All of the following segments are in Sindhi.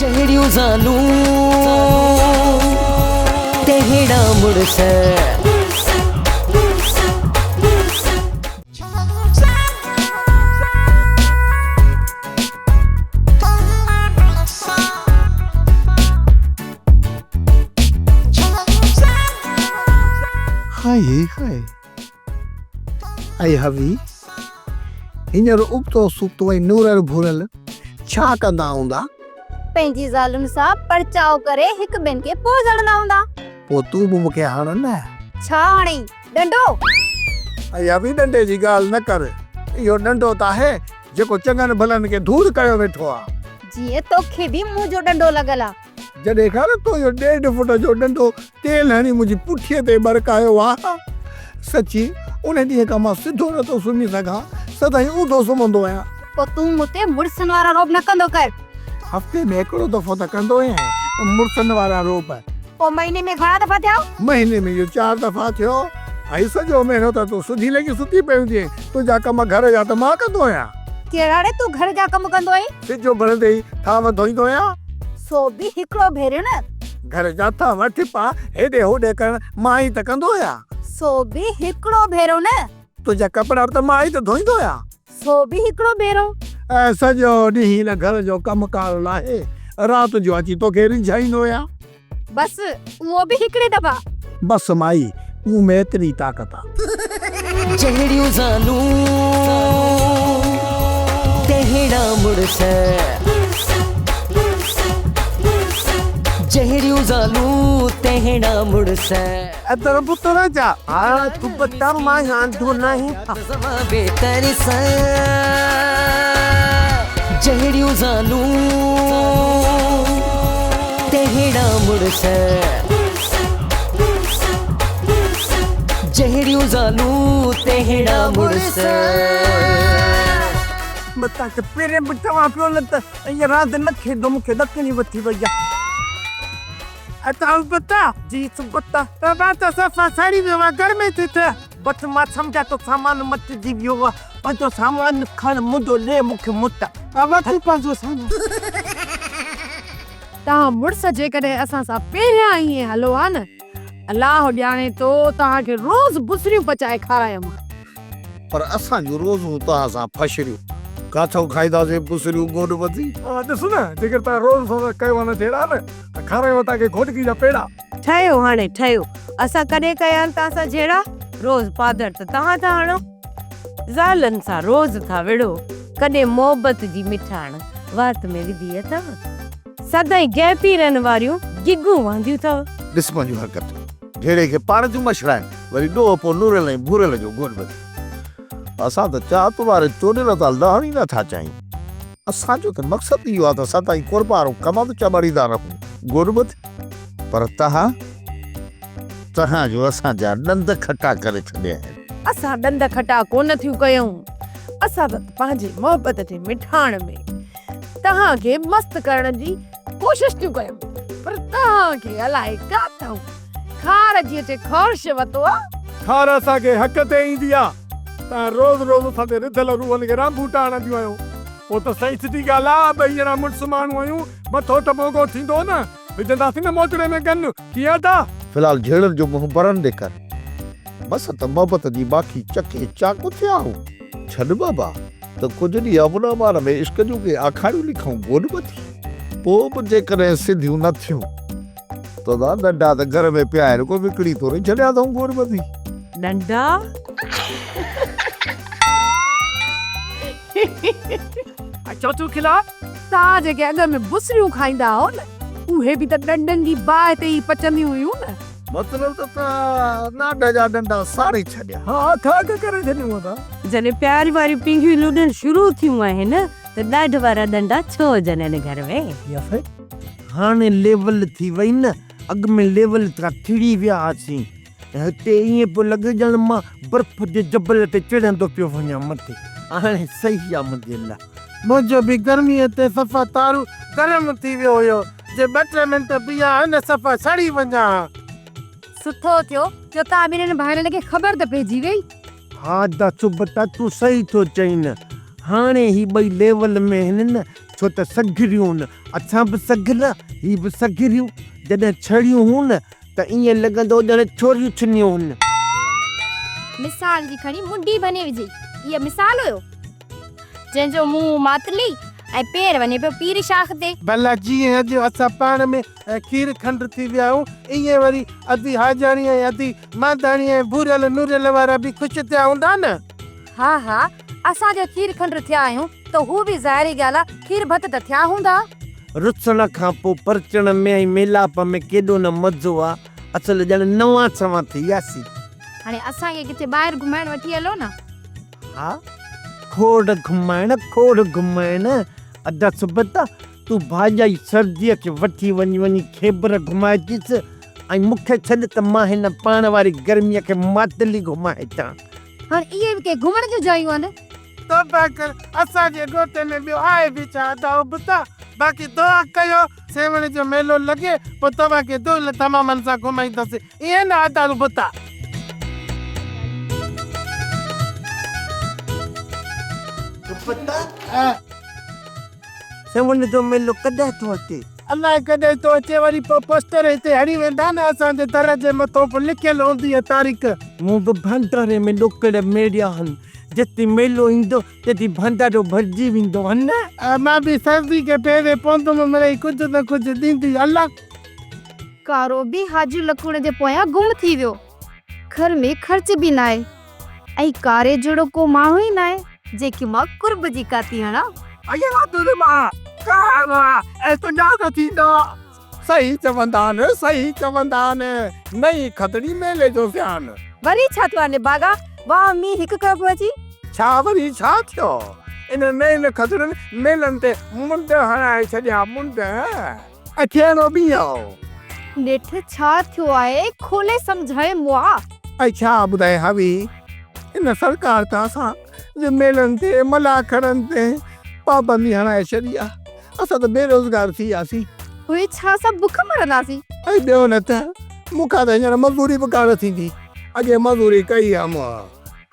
جهڙيون زالون تهڙا مڙس. هائي هائي اي هوي هينئر ابتو سبتو ۽ نورل ڀورل ڇا ڪندا هوندا؟ پنهنجي زالن سان پرچاء ڪري هڪ ٻين کي پوز هڻندا هوندا. پوء تون به مون کي هڻ نه. ڇا هڻين؟ ڏنڊو؟ اي هوي ڏنڊي جي ڳالهه نه ڪر. اهو ڏنڊو ته آهي جيڪو چڱن ڀلن کي ڌوڙ ڪيو ويٺو آ. جيئن توکي به منهنجو ڏنڊو لڳل آ. جڏهن کان نه تو اهو ڏيڍ فوٽ جو ڏنڊو تيل هڻي منهنجي پٺيء تي ٻرڪايو آ، سچي ان ڏينهن کان مان سڌو نه ٿو سمهي سگهان، سدائين اونڌو سمهندو آهيان. پوء تون مون تي مڙسن وارا رعب نه ڪندو ڪر. هفتي ۾ هڪڙو دفعو ته ڪندو آهيان مڙسن وارا رعب. پوء مهيني ۾ گهڻا دفعا ٿيا؟ مهيني ۾ اهو چار دفعا ٿيو. ۽ سڄو مهينو ته تون سڌي لڳي ستي پئي هوندينء، تنهنجا ڪم گهر جا ته مان ڪندو آهيان. ڪهڙا ڙي تون گهر جا ڪم ڪندو آهين؟ سج اڀرندي ئي ٿانو ڌوئيندو آهيان. سو به هڪڙو ڀيرو نه. گهر جا ٿانو ٺپا هيڏي هوڏي ڪرڻ مان ئي ته ڪندو آهيان. سو به هڪڙو ڀيرو نه. تنهنجا ڪپڙا به ته مان ئي ته ڌوئيندو آهيان. سو به هڪڙو ڀيرو. ۽ سڄو ڏينهن هن گهر جو ڪم ڪار لاهي رات جو اچي توکي ريجهائيندو آهيان. بس اهو به هڪڙي دفعا. بس مائي مون ۾ ايتري طاقت آ. جهڙيون زالون تهڙا مڙس. جهڙيون زالون تهڙا مڙس. ادر پتر جا ها تون بتا مان آنڌو ناهين. جهڙيون زالون تهڙا مڙس. جهڙيون زالون تهڙا مڙس. متان ته پهرين به چوان پيو نه ته ائين راند نه کيڏو مون کي ڏڪڻي وٺي وئي آهي. ادا بتا جي بتا ته ته صفا سڙي ويو آهي گرمي ٿي ٿئي. بس مان سمجهان ٿو سامان مٽجي ويو آ. پنهنجو سامان کڻ منهنجو ڏي مون کي مٽ. وٺ پنهنجو سامان. توهان مڙس جيڪڏهن اسان سان پهريان ائين هلو ها نه، الله ڄاڻي ٿو توهان کي روز بسريون پچائي کارايم ها. پر اسان جون روزون توهان سان ڦشريون. ڪاٿئون کائينداسين بسريون گوڏ ٻڌي. ڏس نه جيڪر توهان روز اسان سان ڪيو ها نه جهيڙا نه ته کارايون ها توهان کي گهوٽڪي جا پيڙا. ٺهيو هاڻي ٺهيو. اسان ڪڏهن ڪيا آهن توهان سان جهيڙا؟ روز پادر ته توهان ٿا هڻو. زالن سان روز ٿا وڙهو. ڪڏهن محبت جي مٺاڻ وات ۾ وڌي اٿو؟ سدائين گهپيرن واريون گگون وهنديون اٿو. ڏس پنهنجون حرڪتون. جهيڙي کي پاڻ ٿيون مڇرائين، وري ڏوهه پوء نورل ۽ ڀورل جو گوڏ ٻڌي. اسان ته چاهت واري چوڏيل تان لهڻ ئي نه ٿا چاهيون. اسان جو ته مقصد ئي اهو آهي ته سدائين قربارو ڪمند چٻاڙيندا رهون، گوڏ ٻڌي. پر تهان، تهان جو اسان جا ڏند کٽا ڪري ڇڏيا آهن. اسان ڏند کٽا ڪونه ٿيون ڪيون. اسان ته پنهنجي محبت جي مٺاڻ ۾ توهان کي مست ڪرڻ جي ڪوشش ٿيون ڪيون، پر توهان کي الائي ڪاٿئون خار جي اچي خارش وتو آ. خار اسان کي حق تي ايندي آ. توهان روز روز اسان تي رڌل روحن کي رانڀوٽا هڻنديون آهيو. پوء ته سائين سڌي ڳالهه آ، ٻئي ڄڻا مڙس ماڻهو آهيون، مٿو ته موڳو ٿيندو نه، وجهنداسين نه موچڙي ۾ ڳن، ڪيئن ادا؟ في الحال جهيڙن جو منهن برن ڏي ڪر. بس ته محبت جي ماکي چکي چاڪ ٿيا آهون. ڇڏ بابا ته ڪجهه ڏينهن امن امان ۾ عشق جون ڪي آکاڻيون لکون گوڏ ٻڌي. پوء به جيڪڏهن سڌيون نه ٿيون ته ادا ڏنڊا ته گهر ۾ پيا آهن ڪو وڪڻي ٿوري ڇڏيا اٿئون گوڏ ٻڌي. ڏنڊا؟ ۽ چوٿون کلاء. توهان جيڪي اڳ ۾ بسريون کائيندا هئو نه، اهي به ته ڏنڊن جي باهه تي ئي پچنديون هيون نه. مطلب ته توهان نانڍ جا ڏنڊا ساڙي ڇڏيا. ها خاڪ ڪري ڇڏيون ادا. جڏهن پيار واريون پينگهيون لڏڻ شروع ٿيون آهن ته ڏاڍ وارا ڏنڊا ڇو هجن هن گهر ۾. هاڻي ليول ٿي وئي نه، اڳ ۾ ليول تان ٿڙي ويا هئاسين. هتي ائين پيو لڳي ڄڻ مان برف جي جبل تي چڙهندو پيو وڃان مٿي. هاڻي صحيح آ منهنجي لاء. منهنجو به گرميء تي صفا تارو گرم ٿي ويو هيو. جي ٻه ٽي منٽ بيهان ها نه صفا سڙي وڃان ها. سٺو ٿيو جو توهان ٻنهين ڀائرن کي خبر ته پئجي وئي. ها ادا سبتا تون صحيح ٿو چئين. هاڻي هي ٻئي ليول ۾ هن نه ڇو ته سگهريون نه. اسان به سگهلا، هي به سگهريون. جڏهن ڇڙيون هون نه ته ائين لڳندو ڄڻ ڇوريون ڇنيون هن. مثال جي کڻي منڍي ڀڃي وجهي. هيء مثال هيو، جنهن جو منهن ماتلي ۽ پير وڃي پيو پير شاخ تي. ڀلا جيئن اڄ اسان پاڻ ۾ کير کنڊ ٿي ويا آهيون، ائين وري ادي حاجاڻي ۽ ادي مانڌاڻي ۽ ڀوريل نوريل وارا به خوش ٿيا هوندا نه؟ ها ها، اسان جو کير کنڊ ٿيا آهيون ته هو به ظاهري ڳالهه آ کير ڀت ته ٿيا هوندا. رسڻ کان پوء پرچڻ ۾ ۽ ميلاپ ۾ ڪيڏو نه مزو آ، اصل ڄڻ نوان سوان ٿي وياسين. هاڻي اسان کي ڪٿي ٻاهر گهمائڻ وٺي هلو نه. ها کوڙ گهمائڻ کوڙ گهمائڻ، ادا سبتا تون ڀاڄائي سرديء کي وٺي وڃي وڃي کيبر گهمائي اچيس ۽ مون کي ڇڏ ته مان هن پاڻ واري گرميء کي ماتلي گهمائي اچان. هاڻ اهي به ڪي گهمڻ جون جايون آهن. توبه ڪر، اسان جي ڳوٺ ۾ ٻيو آهي به ڇا ادا ابتا، باقي دعا ڪيو سيوهڻ جو ميلو لڳي پوء توهان کي دهل تمامن سان گهمائيندس، ائين نه ادا ابتا. ابتا! سيوهڻ جو ميلو ڪڏهن ٿو اچي؟ الائي ڪڏهن ٿو اچي، وري پوء پوسٽر هتي هڻي ويندا نه اسان جي در جي مٿو به لکيل هوندي اها تاريخ. مون به ڀانڊاري ۾ ڏوڪڙ ميڙيا هن، جتي ميلو ايندو تتي ڀانڊارو ڀرجي ويندو هن. مان به سردي کي پيري پوندم مڙئي ڪجهه نه ڪجهه ڏيندي الله. ڪارو به حاجي لکوڻ جي پويان گم ٿي ويو. گهر ۾ خرچ به ناهي ۽ ڪاري جهڙو ڪو ماڻهو ئي ناهي جنهن کي مان قرب جي ڪاتي هڻان. اي وڌل مان ڪارا ۽ سڃاڻ ٿيندا. صحيح چوندا آهن، صحيح چوندا آهن، نئين کدڙي ميلي جو زيان. وري ڇا ٿيو آهي نڀاڳا، واهه مينهن هڪ ڪيو پيو اچي. ڇا وري ڇا ٿيو، انهن نين کدڙن ميلن تي منڊ هڻائي ڇڏيا، منڊ. ۽ ٿيڻو به اهو. نيٺ ڇا ٿيو آهي، کولي سمجهائي مئا. ۽ ڇا ٻڌائي حوي، ان سرڪار ته اسان جي ميلن تي، ملاکڙن تي پابندي هڻائي ڇڏي آ. اسان ته بيروزگار ٿي وياسين. پوء ڇا اسان بک مرنداسين؟ ۽ ٻيو نه ته مون کان ته هينئر مزوري به ڪانه ٿيندي. اڳي مزوري ڪئي هيم.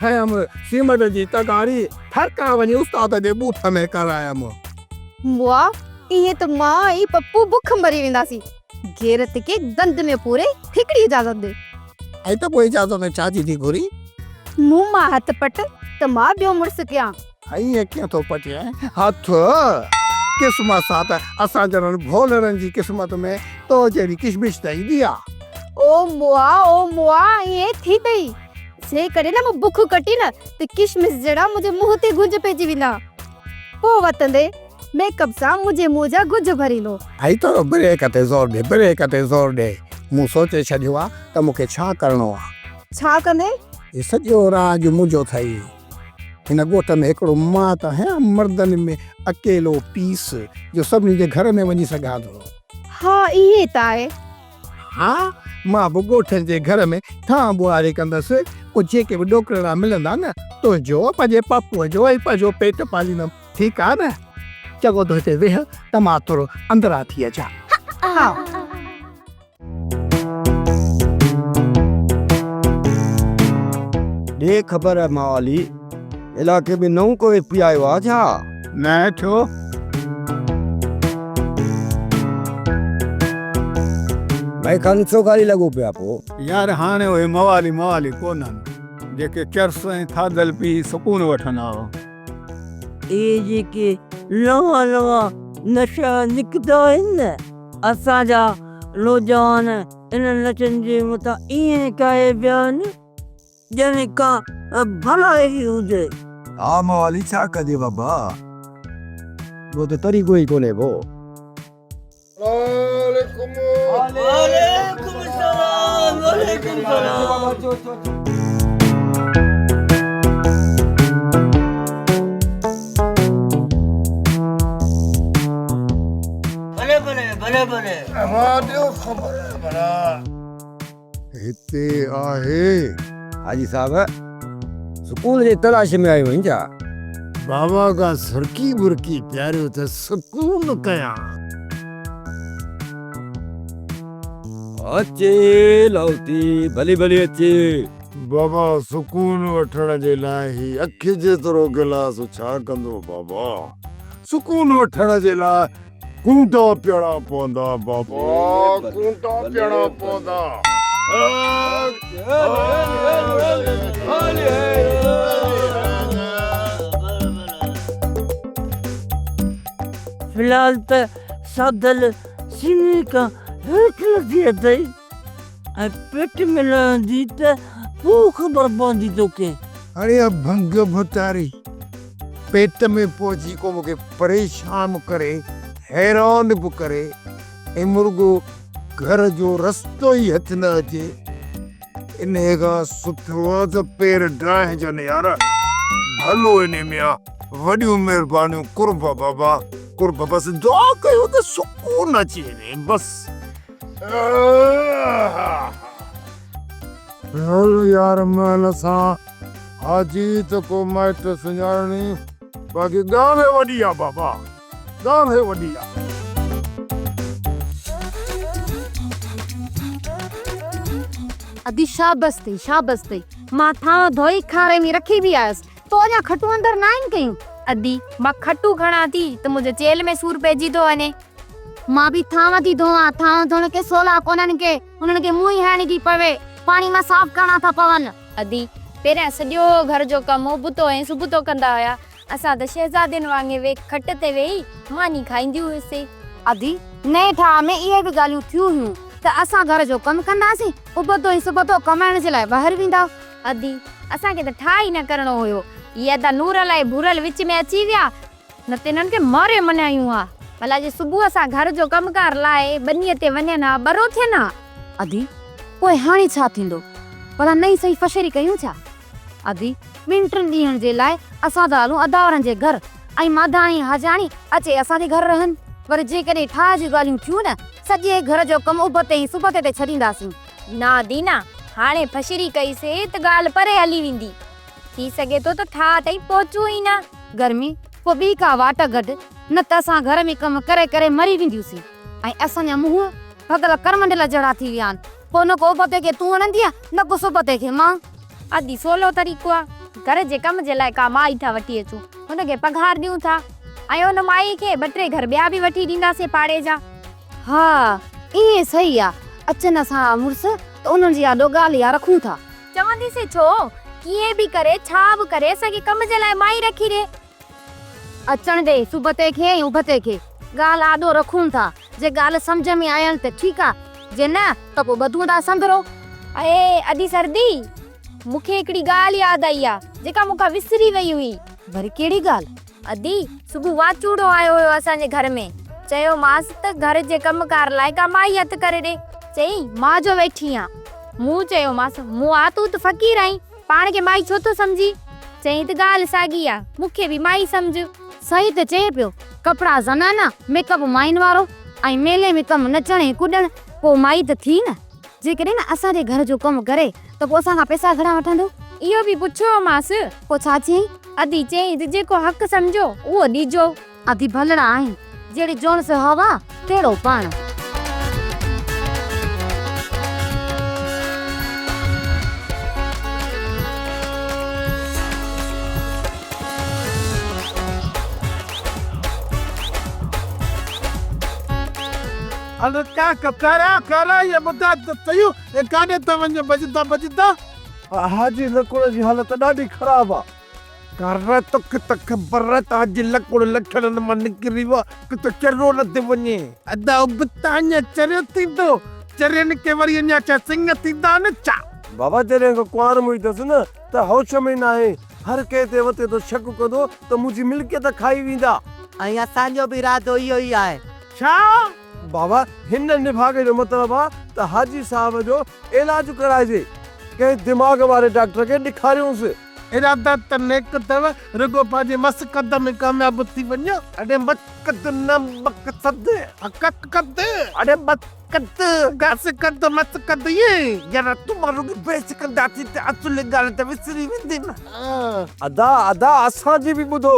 هنيم سيمٽ جي تغاري ٿر کان وڃي استاد جي ٻوٿ ۾ ڪرايم. مئا، ائين ته مان ۽ پپو بک مري وينداسين. غيرت کي گند ۾ پوري هڪڙي اجازت ڏي. ۽ ته پوء اجازت ڇا جي ٿي گهرين؟ مون مان هٿ پٽ ته مان ٻيو مڙس ڪيان. ائين ڪيئن ٿو پٽين هٿ؟ قسمت سان ته اسان جهڙن ڀولڙن جي قسمت ۾ تو جهڙي ڪشمش ته ايندي آ. او مئا، او مئا، ائين ٿي پئي. جيڪڏهن نه مون بک ڪٽي نه ته ڪشمش جهڙا منهنجي منهن تي گهنج پئجي ويندا. پوء وتندي ميڪ اپ سان منهنجي منهن جا گهنج ڀريندو. ۽ ٿورو بريڪ تي زور ڏي، بريڪ تي زور ڏي. مون سوچي ڇڏيو آ ته مون کي ڇا ڪرڻو آ. ڇا ڪندين؟ هي سڄو راڄ منهنجو اٿئي. هن ڳوٺ ۾ هڪڙو مان ته آهيان مردن ۾ اڪيلو پيس جو سڀني جي گهر ۾ وڃي سگهان ٿو. ها ائين ته آهي. ها، مان به ڳوٺن جي گهر ۾ ٿانء ٻوهاري ڪندس، پوء جيڪي به ڏوڪڙڙا ملندا نه، تنهنجو، پنهنجي پپوء جو ۽ پنهنجو پيٽ پاليندم، ٺيڪ آ نه؟ چڱو تون هتي ويهه ته مان ٿورو اندران ٿي اچان. ها. ڏي خبر موالي، علائقي ۾ نئون ڪو ايف پي آيو آ ڇا؟ نه ڇو؟ ڀائي خان ڇو خالي لڳو پيو آ پو. يار هاڻي اهي موالي موالي ڪونهن جيڪي چرس ۽ ٿاڌل پي سڪون وٺندا هئا. اهي جيڪي نوان نوان نشا نڪتا آهن نه اسان جا نوجوان انهن نشن جي مٿان ائين ڪاهي پيا آهن ڄڻ ڪا ڀلائي ئي هجي. ها موالي ڇا ڪجي بابا ٻيو ته طريقو ئي ڪونهي ڪو. وعليڪم السلام وعليڪم السلام. ڀلي ڀلي ڀلي ڀلي. اوهان ڏيو خبر ڀلا. هتي آهي. حاجي صاحب سڪون جي تلاش ۾ آيو آهين ڇا؟ بابا ڪا سرڪي برڪي پياريو ته سڪون ڪيان. اچي لاهوتي ڀلي ڀلي اچي. بابا سڪون وٺڻ جي لاء هي اک جيترو گلاس ڇا ڪندو بابا. سڪون وٺڻ جي لاء ڪونڊا پيئڻا پوندا بابا ڪونڊا پيئڻا پوندا. في الحال ته ساڌل سيني کان هيٺ لٿي اٿئي ۽ پيٽ ۾ لهندي ته پوء خبر پوندي توکي. اڙي اها ڀنگ ڀتاري پيٽ ۾ پهچي ڪو مون کي پريشان ڪري، حيران به ڪري ۽ مرڳو گهر جو رستو ئي هٿ نه اچي، انهيء کان سٺو آ ته پير ڊاهجن يار، ڀلو انهي ۾ آ، وڏيون مهربانيون قرب بابا قرب، بس دعا ڪيو ته سڪون اچي وڃي بس. هل يار مهل سان حاجي ته ڪو مائٽ سڃاڻڻي، باقي ڳالهه وڏي آ بابا ڳالهه وڏي آ. ادي شابس ٿئي شابس ٿئي، مان ٿانء ڌوئي کاري ۾ رکي به آيس، تو اڃا کٽون اندر ناهن ڪيون؟ ادي مان کٽون کڻان ٿي ته منهنجي چيلهه ۾ سور پئجي ٿو وڃي. مان به ٿانء ٿي ڌوئان، ٿانء ڌوئڻ ڪي سولا ڪونهن ڪي، انهن کي منهن ئي هڻڻي ٿي پوي، پاڻي مان صاف ڪرڻا ٿا پون. ادي، پهريان سڄو گهر جو ڪم ابتو ۽ سبتو ڪندا هيا، اسان ته شهزادين وانگي ويهي کٽ تي ويهي ماني کائينديون هيوسين. ادي، نئين ٺاهه ۾ اهي به ڳالهيون ٿيون هيون ته اسان گهر جو ڪم ڪنداسين، ابتو ۽ سبتو ڪمائڻ جي لاء ٻاهر ويندا. ادي، اسان کي ته ٺاهه ئي نه ڪرڻو هيو، هي ادا نورل ۽ ڀورل وچ ۾ اچي ويا، نه ته انهن کي ماري منايون ها. ڀلا جي صبح سان گهر جو ڪم ڪار لاهي ٻنيء تي وڃن ها، ٻرو ٿين ها. ادي، پوء هاڻي ڇا ٿيندو؟ ڀلا نئين سئي فشري ڪيون ڇا؟ ادي، ٻن ٽن ڏينهن جي لاء اسان ٿا هلون اداورن جي گهر ۽ ماڌاڻي حاجاڻي اچي اسان جي گهر رهن. پر جيڪڏهن ٺاهه جون ڳالهيون ٿيون نه، سڄي گهر جو ڪم ابتي ۽ سبتي تي ڇڏينداسين. نه ادي نه، هاڻي فشري ڪئي سي ته ڳالهه پري هلي ويندي. ٿي سگهي ٿو ته ٺاهه تائين پهچون ئي نه. گرمي، پوء ٻي ڪا واٽ گڏ، نه ته اسان گهر ۾ ڪم ڪري ڪري مري وينديونسين ۽ اسان جا منهن ڀڳل ڪرمنڊل جهڙا ٿي ويا آهن. پوء نه ڪو ابتي کي تون هڻندينء، نه ڪو سبتي کي مان. ادي سولو طريقو آ، گهر جي ڪم جي لاء ڪا مائي ٿا وٺي اچون، هن کي پگهار ڏيون ٿا ۽ ان مائي کي ٻه ٽي گهر ٻيا به وٺي ڏينداسين پاڙي جا. ها، ائين صحيح آ، اچن اسان جا مڙس ته انهن جي آڏو ڳالهه اها رکون ٿا. چونديسين ڇو؟ ڪيئن به ڪري، ڇا به ڪري، اسان کي ڪم جي لاء مائي رکي ڏي. اچڻ ڏي سبتي کي ۽ ابتي کي، ڳالهه آڏو رکون ٿا، جي ڳالهه سمجهه ۾ آين ته ٺيڪ آ، جي نه ته پوء ٻڌون ٿا سنڌرو. اي ادي سردي، مون کي هڪڙي ڳالهه ياد آئي آ، جيڪا مون کان وسري وئي هئي. وري ڪهڙي ڳالهه؟ ادي، صبح واچوڙو آيو هيو اسان جي گهر ۾. چيومانس ته گهر جي ڪم ڪار لاء ڪا مائي هٿ ڪري ڏي. چيائين، مان جو ويٺي آن. مون چيومانس، مون آ تون ته فقير آهين، پاڻ کي مائي ڇو ٿو سمجهين؟ چيائين ته ڳالهه ساڳي آ، مون کي به مائي سمجهه. صحيح ته چئي پيو، ڪپڙا زنانا، ميڪ اپ مائين وارو ۽ ميلي ۾ ڪم نچڻ ۽ ڪڏڻ، پوء مائي ته ٿي نه. جيڪڏهن نه اسان جي گهر جو ڪم ڪري ته پوء اسان کان پئسا گهڻا وٺندو؟ اهو به پڇيومانس. پوء ڇا چيائين؟ ادي چيائين ته جيڪو حق سمجهو اهو ڏجو. ادي ڀلڙا آهن، جهڙي جوڻس هوا تهڙو پاڻ. اڙي ڪاڪ ڪرا ڪرا اهي ٻڌاء ته سهي اي ڪاڏي ٿا وڃو ڀڄندا ڀڄندا. حاجي لڪڙ جي حالت ڏاڍي خراب آ. ڪر توکي ته خبر آ ته حاجي لڪڙ لڇڻن مان نڪري ويو آ ڪٿي چريو نه ٿي وڃي. ادا ابتا اڃا چريو ٿيندو چرين کي وري اڃا ڇا سڱ ٿيندا آهن ڇا. بابا جڏهن کان ڪنوار مئي اٿس نه ته هوش ۾ ناهي هر ڪنهن تي وتي ٿو شڪ ڪندو ته منهنجي ملڪيت کائي ويندا. ۽ اسان جو به ارادو اهو ئي آهي. ڇا؟ بابا هن نڀاڳي جو مطلب آ ته حاجي صاحب جو علاج ڪرائجي، ڪنهن دماغ واري ڊاڪٽر کي ڏيکاريونس. ارادا ته نيڪ اٿو، رڳو پنهنجي مسقد ۾ ڪامياب ٿي وڃو. اڙي مسقد نه مقصد. حققد. اڙي مسقد. گسقد مسقد ائين. يار تون مان رڳي بحث ڪنداسين ته اصل ڳالهه ته وسري ويندي نه. ادا ادا اسان جي به ٻڌو.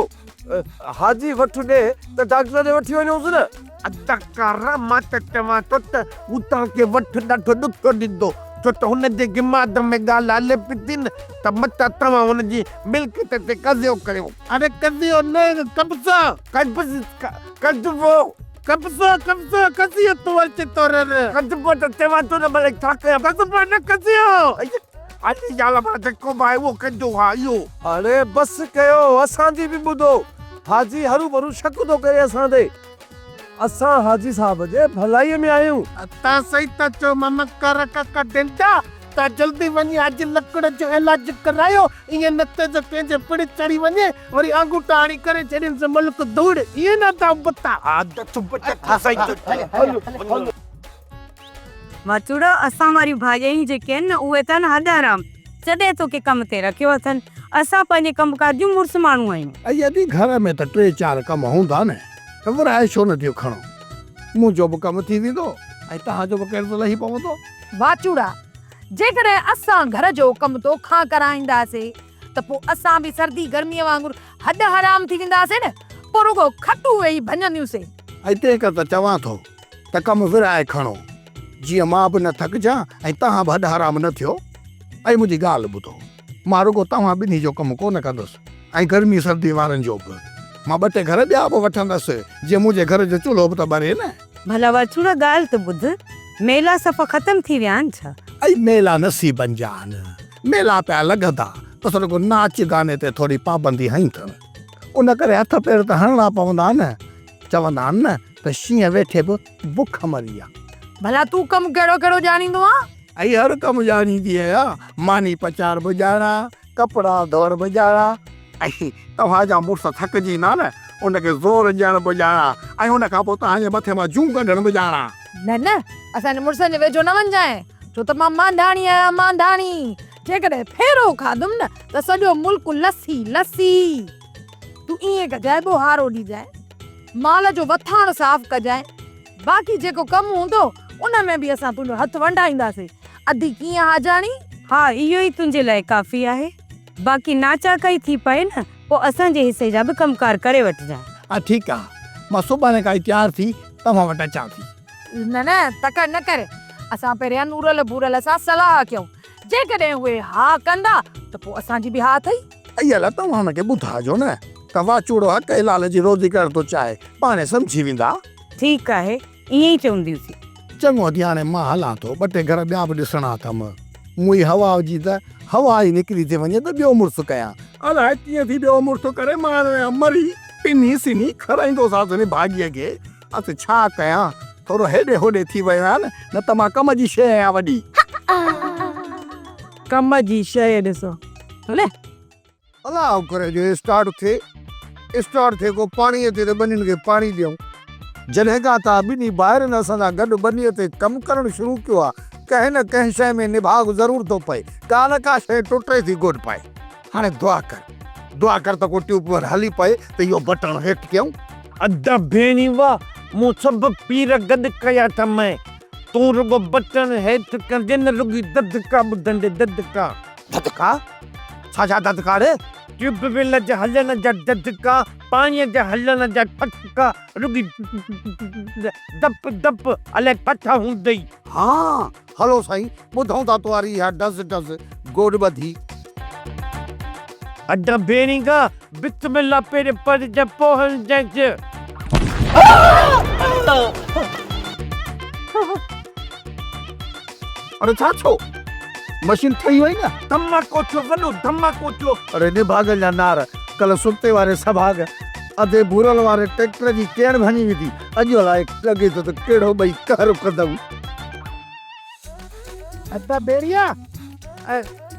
حاجي وٺ ڏي ته ڊاڪٽر ڏي وٺي وڃونس نه. ادا ڪارا مان ته چوان ٿو ته هو توهان کي وٺ ڏاڍو ڏکيو ڏيندو ڇو ته هن جي دماغ ۾ ڳالهه هلي پئي ٿي نه ته متان توهان هن جي ملڪيت تي قضيو ڪريو. اڙي قضيو نه قبضو. قبض قضبو. قبضو قبضو قضيو تو اچي تو رر. قضبو ته چوان ٿو نه ڀلي ڇا ڪيان. قضبو نه قضيو. علي زال مان جيڪو به آهي اهو ڪندو ها اهو. هاڻي بس ڪيو اسان جي به ٻڌو. حاجي هروڀرو شڪ ٿو ڪري اسان تي. اسان حاجي صاحب جي ڀلائيء ۾ آهيون. تان صحيح ٿا چئو ماما ڪارا ڪاڪا ڊينڊا تان جلدي وڃي حاجي لڪڙ جو علاج ڪرايو ائين نه ته جو ڪنهن جي پڙ چڙهي وڃي وري آڱوٺا هڻي ڪري ڇڏينس ملڪ ڌوڙ ائين نه ٿا ابتا. عادت بچت صحيح ٿو چئي. واچوڙا اسان واريون ڀاڄايون جيڪي آهن نه اهي اٿن هڏ حرام جڏهن توکي ڪم تي رکيو اٿن اسان پنهنجي ڪم ڪار جون مڙس ماڻهو آهيون. اي ادي گهر ۾ ته ٽي چار ڪم هوندا نه ته ورهائي ڇو نه ٿيون کڻو منهنجو به ڪم ٿي ويندو ۽ توهان جو به قرض لهي پوندو. واچوڙا جيڪڏهن اسان گهر جو ڪم توکان ڪرائينداسين ته پوء اسان به سردي گرميء وانگر هڏ حرام ٿي وينداسين نه پوء رڳو کٽون ويهي ڀڃنديونسين. ۽ تنهن ڪري ته چوان ٿو ته ڪم ورهائي کڻو، جيئن مان به نه ٿڪجان ۽ توهان به هڏ حرام نه ٿيو. ۽ منهنجي ڳالهه ٻڌو، مان رڳو توهان ٻنهي جو ڪم ڪونه ڪندس ۽ گرمي سردي وارن جو به. مان ٻه ٽي گهر ٻيا به وٺندس، جيئن منهنجي گهر جو چلهو به ته ٻري نه. ڀلا واچوڙا ڳالهه ته ٻڌ، ميلا صفا ختم ٿي ويا آهن ڇا؟ اي ميلا نصيبن جا آهن، ميلا پيا لڳندا، بس رڳو ناچ گاني تي ٿوري پابندي هنئي اٿن. ان ڪري هٿ پير ته هڻڻا پوندا نه. چوندا آهن نه ته شينهن ويٺي به بک مري آ. ڀلا تون ڪم ڪهڙو ڪهڙو ڄاڻيندو آن؟ ائي هر ڪم ڄاڻيندي آهيان، ماني پچائڻ به ڄاڻان، ڪپڙا ڌوئڻ به ڄاڻان ۽ توهان جا مڙس ٿڪجي ايندا نه ان کي زور ڏيڻ به ڄاڻان ۽ ان کان پوء توهان جي مٿي مان جون ڪڍڻ به ڄاڻان. نه نه اسان جي مڙسن جي ويجهو نه وڃجانء، ڇو ته مان مانڌاڻي آهيان مانڌاڻي، جيڪڏهن ڦيرو کاڌم نه ته سڄو ملڪ لسي لسي. تون ائين ڪجانء ٻوهارو ڏجانء، مال جو وٿاڻ صاف ڪجانء، باقي جيڪو ڪم هوندو ان ۾ به اسان تنهنجو هٿ ونڊائينداسين. ادي ڪيئن حاجاڻي؟ ها اهو ئي تنهنجي لاء ڪافي آهي. باقي ناچاڪائي ٿي پئي نه پوء اسان جي حصي جا به ڪم ڪار ڪري وٺجانء. ها ٺيڪ آ، مان سڀاڻي کان ئي تيار ٿي توهان وٽ اچان ٿي. نه نه تڪڙ نه ڪر، اسان پهريان نورل ڀورل سان صلاح ڪيون، جيڪڏهن اهي ها ڪندا ته پوء اسان جي به ها اٿئي. اي الا توهان هن کي ٻڌاجو نه ته واچوڙو حق حلال جي روزي ڪرڻ ٿو چاهي، پاڻهي سمجهي ويندا. ٺيڪ آهي، ائين ئي چونديونسين. چڱو ادي هاڻي مان هلان ٿو، ٻه ٽي گهر ٻيا به ڏسڻا اٿم. موئي هوا هجي ته هوا ئي نڪري ٿي وڃي ته ٻيو مڙس ڪيان. الائي ڪيئن ٿي ٻيو مڙس ڪري، مان آهيان مري، پني سني کارائيندوسانس نڀاڳيء کي. اٿ ڇا ڪيان، ٿورو هيڏي هوڏي ٿي ويو آهيان نه، نه ته مان ڪم جي شيء آهيان وڏي. ڪم جي شيء ڏسو. هلي. الله ڪري جو اسٽارٽ ٿئي. اسٽارٽ ٿئي ڪو پاڻي اچي ته ٻنين کي پاڻي ڏيون. جڏهن کان توهان ٻنهي ڀائرن اسان سان گڏ ٻنيء تي ڪم ڪرڻ شروع ڪيو آهي، ڪنهن نه ڪنهن شيء ۾ نڀاڳ ضرور ٿو پئي. ڪا نه ڪا شيء ٽٽي ٿي گڏ پئي. هاڻي دعا ڪر، دعا ڪر ته ڪو ٽيوب ويل هلي پئي ته اهو بٽڻ هيٺ ڪيون. ادا ڀيڻي واھ، مون سڀ پير گڏ ڪيا اٿمئي. تون رڳو بٽڻ هيٺ ڪندين نه رڳي دڌڪا ٻڌندي دڌڪا. دڌڪا؟ ڇا جا دڌڪا ڙي؟ ٽيوب ويل جا هلڻ جا دڌڪا، پاڻيء جا هلڻ جا ٺڪا، رڳي دپ دپ الائي ڪٿان هوندئي. ها هلو سائين ٻڌون ٿا توهاري اها ڊز ڊز گوڏ ٻڌي. ادا ڀيڻيگا بسم الله پهرين پڙهجانء پوء هڻجانء. اڙي ڇا ٿيو؟ مشين ٺهي وئي نه؟ ڌماڪو ٿيو وڏو ڌماڪو ٿيو. اڙي نڀاڳل جا نار، ڪلهه ستي واري سڀاڳ ادي ڀورل واري ٽريڪٽر جي ڪيڻ ڀڃي وڌي، اڄ الائي لڳي ٿو ته ڪهڙو ٻئي قهر ڪندئون. ادا ڀيڙيا،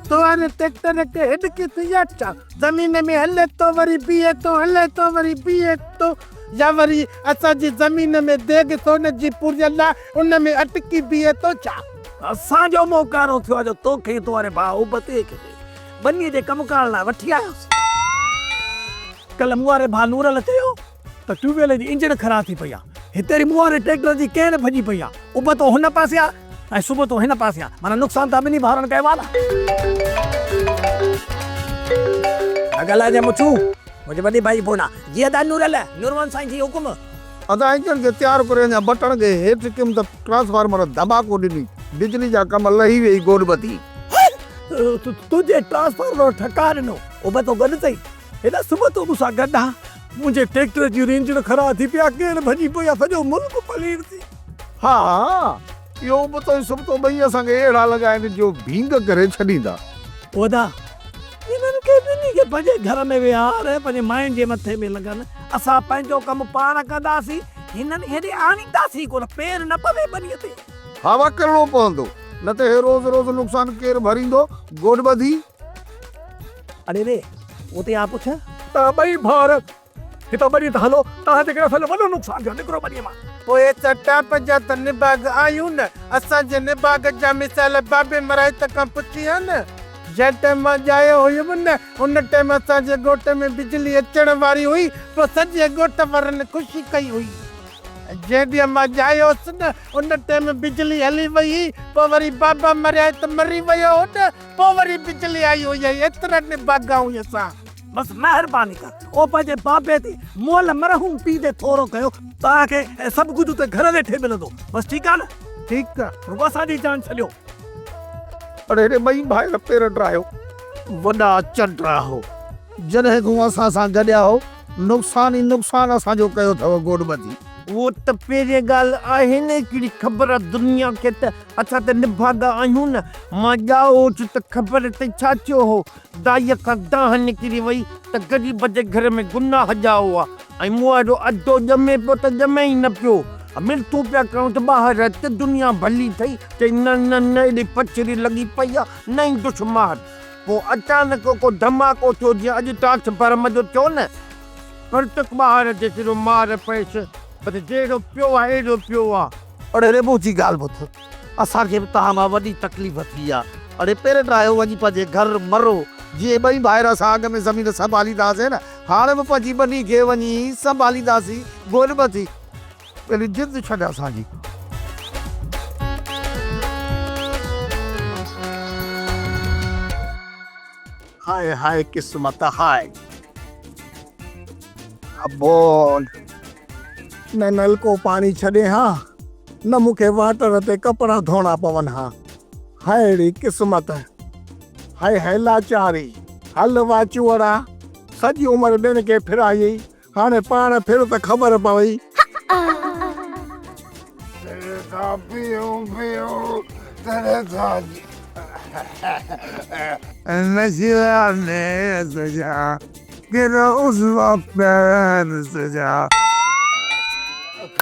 توهان ٽريڪٽر کي هڏڪي ٿي يا ڇا؟ زمين ۾ هلي ٿو وري بيهي ٿو، هلي ٿو وري بيهي ٿو، يا وري اسان جي زمين ۾ ديڳ سون جي پوريل آ، ان ۾ اٽڪي بيهي ٿو ڇا؟ اسان جو منهن ڪارو ٿيو آ جو توکي ۽ توهاري ڀاء ابتي کي ٻنيء جي ڪم ڪار لاء وٺي آيس. ڪلهه مون واري ڀاء نورل چيو ته ٽيوب ويل جي انجڻ خراب ٿي پئي آ. هتي وري مون واري ٽريڪٽر جي ڪين ڀڄي پئي آ. ابتو هن پاسي آ ۽ سبتو هن پاسي آ. معنيٰ نقصان ته ٻنهي ڀائرن ڪيو آ نه. نه ڳالهائجانء مٺو. منهنجي وڏي ڀائي جي فون آ. جي ادا نورل، نورمحمد سائين جي حڪم. ادا انجڻ کي تيار ڪري اڃا بٽڻ کي هيٺ ڪيم ته ٽرانسفارمر ڌماڪو ڏني. بجلي جا ڪم لهي ويئي گوڏ ٻڌي. تنهنجي ٽرانسفارمر ٺڪاء ڏنو. ابتو گڏ اٿئي. هيڏا سبتو مون سان گڏ آ. منهنجي ٽريڪٽر جي رينجڻ خراب ٿي پئي آ، ڪير ڀڄي پئي آ، سڄو ملڪ پلير ٿي. ها ها، اهو ابتو ۽ سبتو ٻئي اسان کي اهڙا لڳا آهن جو ڀينگ ڪري ڇڏيندا. ادا، انهن کي ٻنهي کي پنهنجي گهر ۾ ويهار ۽ پنهنجي ماين جي مٿي ۾ لڳن. اسان پنهنجو ڪم پاڻ ڪنداسين، هنن کي هيڏي آڻينداسين ڪونه، پير نه پوي ٻنيء تي. ها وا ڪرڻو پوندو، نه ته هي روز روز نقصان ڪير ڀريندو، گوڏ ٻڌي. اڙي ري، اتي آ پڇ. توهان ٻئي ڀائر هتان ٻنيء تان هلو، توهان جي ڪري اسان جو وڏو نقصان ٿيو آهي، نڪرو ٻنيء مان. پوء اسان ٽاپ جا ته نڀاڳ آهيون نه، اسان جي نڀاڳ جا مثال بابي مرائت کان پڇي ها نه. جنهن ٽيم مان ڄايو هيم نه، ان ٽيم اسان جي ڳوٺ ۾ بجلي اچڻ واري هئي، پوء سڄي ڳوٺ وارن خوشي ڪئي هئي. جنهن ڏينهن مان ڄايو هوس نه، ان ٽيم بجلي هلي وئي هئي، پوء وري بابا مريائي ته مري ويو هو نه، پوء وري بجلي آئي هئي ۽ ايترا نڀاڳا هئي اسان. بس مهرباني ڪر او پنهنجي بابي تي مئل مرحوم پيء تي ٿورو ڪيو. توهان کي سڀ ڪجهه اتي گهر ويٺي ملندو. بس ٺيڪ آ نه؟ ٺيڪ آ. رڳو اسان جي جان ڇڏيو. اڙي هيڏي ٻئي ڀائر پير ڊاهيو. وڏا چنڊ آهو. جڏهن کان اسان سان گڏيا هو، نقصان ئي نقصان اسان جو ڪيو اٿئو گوڏ ٻڌي. اهو ته پهرين ڳالهه آهي نه هڪڙي خبر آ دنيا کي ته اسان ته نڀاڳا آهيون نه. مان ڄائو هوس ته خبر اٿئي ڇا ٿيو هو؟ دائيء کان دانهن نڪري وئي ته غريب جي گهر ۾ گناهه ڄائو آ ۽ مون وارو ادو ڄمي پيو ته ڄمي ئي نه پيو. منٿون پيا ڪريون ته ٻاهر اچ دنيا ڀلي ٿئي. چئي نه نه نه ايڏي پڇري لڳي پئي آ نه ايندس مار. پوء اچانڪ ڪو ڌماڪو ٿيو جيئن اڄ ٽرانسفارمر جو ٿيو نه. پرتڪ ٻاهر اچي سرو مار پيس بس جهڙو پيو آ اهڙو پيو آ. اڙي ري منهنجي ڳالهه ٻڌ اسان کي به توهان مان وڏي تڪليف ٿي آ. اڙي پير ڊاهيو وڃي پنهنجي گهر مرو. جيئن ٻئي ڀائر اسان اڳ ۾ زمين سنڀالينداسين نه هاڻ به پنهنجي ٻني کي وڃي سنڀالينداسين گوڏ ٻڌي پهرين جند ڇڏ اسان جي. هاء هاء قسمت هاء. ابول نه نلڪو پاڻي ڇڏين ها نه مون کي واٽر تي ڪپڙا ڌوئڻا پون ها. هاء ڙي قسمت هاء هاء لاچاري. هل واچوئڙا سڄي عمر ٻين کي ڦرايئي هاڻي پاڻ ڦر ته خبر پوي. تڏهن ٿا پيئون پيئون تڏهن ٿا نشيلا نيڻ تنهنجا ڪيڏا عضوا پيارا تنهنجا.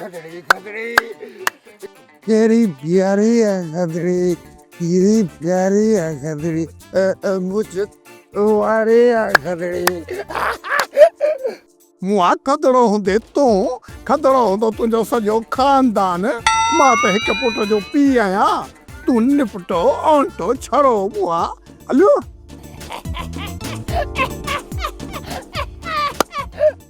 کدڙي کدڙي ڪهڙي پياري آ کدڙي ڪهڙي پياري آ کدڙي مڇ واري آ کدڙي. مون آ کدڙو هوندي تون، کدڙو هوندو تنهنجو سڄو خاندان، مان ته هڪ پٽ جو پيء آهيان، تون نپٽو، اونٽو، ڇڙو مون آ، هليو.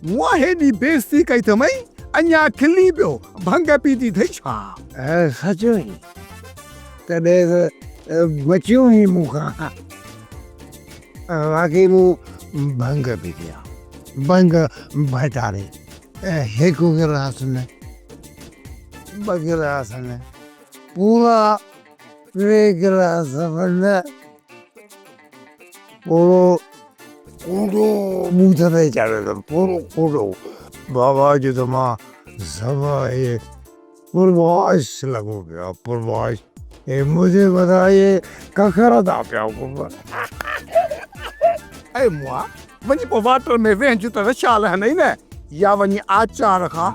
مون آ هيڏي بيعزتي ڪئي اٿمئي، اڃا کلين پيو، ڀنگ پيتي اٿئي ڇا؟ سچ ۾، تڏهن ته بچيو آهين مون کان. واقعي مون ڀنگ پيتي آ. ڀنگ ڀٽاري هڪ گلاس نه ٻه گلاس نه پورا ٽي گلاس به نه پورو ڪوڏو ٻوٿ تي چاڙهيو اٿم پورو ڪوڏو. بابا اڄ ته مان سڀ اهي پرواش لڳو پيو آ پرواش هي منهنجي مٿان اهي ڪکر ٿا پيا گهمن. اي مئا وڃي پوء واٽر ۾ ويهنج ته رشا لهندئي نه يا وڃي آچار کان.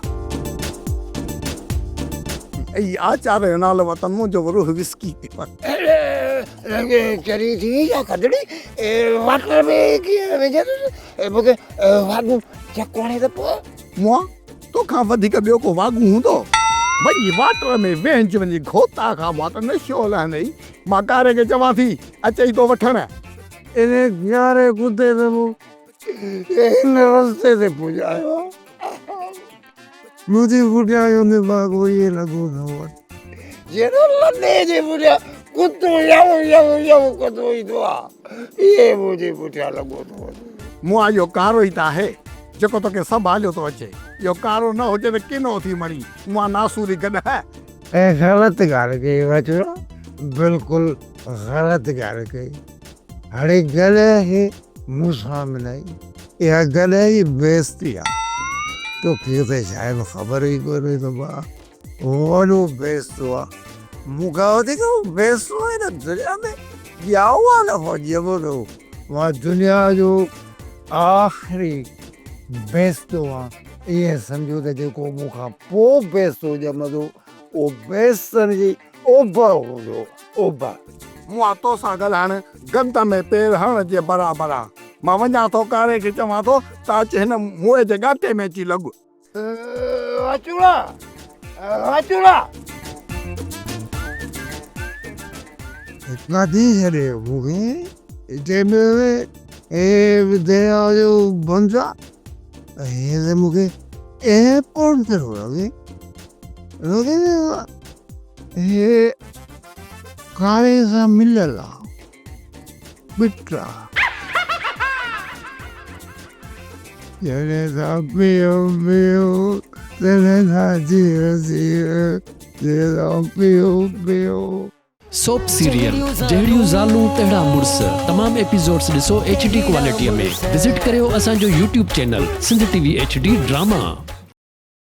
اي آچار جو نالو وتم منهنجو به روح وسڪي پيو. چري ٿي يا کدڙي واٽر ۾ ڪيئن وجهندس مونکي واڳون چڪواڻي ته پوء. مئا توکان وڌيڪ ٻيو ڪو واڳون هوندو؟ وڃي واٽر ۾ ويهنج وڃي گهوتا کان مئا ته نشو لهندئي. مان ڪاري کي چوان ٿي اچئي ٿو وٺڻ. انهيء ڪاري ڪتي ته مون کي هن رستي تي پڄايو آهي. منهنجي پٺيان اهو نڀاڳو ائين لڳو ٿو وڃي. جيئن نه لڏي جي پٺيان ڪتو يو يو يو ڪندو ايندو آهي، ائين منهنجي پٺيان لڳو ٿو وڃي. مون اهو ڪارو ئي ته آهي، جيڪو توکي سنڀاليو ٿو اچي. اهو ڪارو نه هجي ته ڪينو ٿي مرين، مون ناسوري گڏهه. ۽ غلط ڳالهه ڪئي بچڙا، بلڪل غلط ڳالهه ڪئي. هاڻي گڏهه کي مون سان ملائي، اها گڏهه جي بيعزتي آهي. توکي ته شايد خبر ئي ڪونهي ته مان وڏو بيستو آهيان. مون کان وڌيڪ بيستو هن دنيا ۾ ڄائو آهي نه ڄمندو. مان دنيا جو آخري بيستو آهيان. ائين سمجهو ته جيڪو مون کان پوء بيستو ڄمندو اهو بيستن جي اوڀر هوندو، اوڀر. مون آ توسان ڳالهائڻ گند ۾ پير هڻڻ جي برابر آ. مان وڃان ٿو ڪاري کي چوان ٿو ته اچ هن موئي جي ڳاٽي ۾ اچي لڳ. واچوڙا! واچوڙا! ڪاٿي ڇڏي مون کي جنهن ۾ هي دنيا جو بند آ هي ته مون کي ايئرپورٽ تي ٿو لڳي. لڳي هي ڪاري سان مليل آ. ٻٽا. جڏهن تان پيو پيو تڏهن تان جيء جيء جڏهن تان پيو پيو. سوپ سيريل جهڙيون زالون تهڙا مڙس تمام ايپيسوڊس ڏسو ايڇ ڊي ڪوالٽي ۾ وزٽ ڪريو اسان جو YouTube channel Sindh T V H D drama.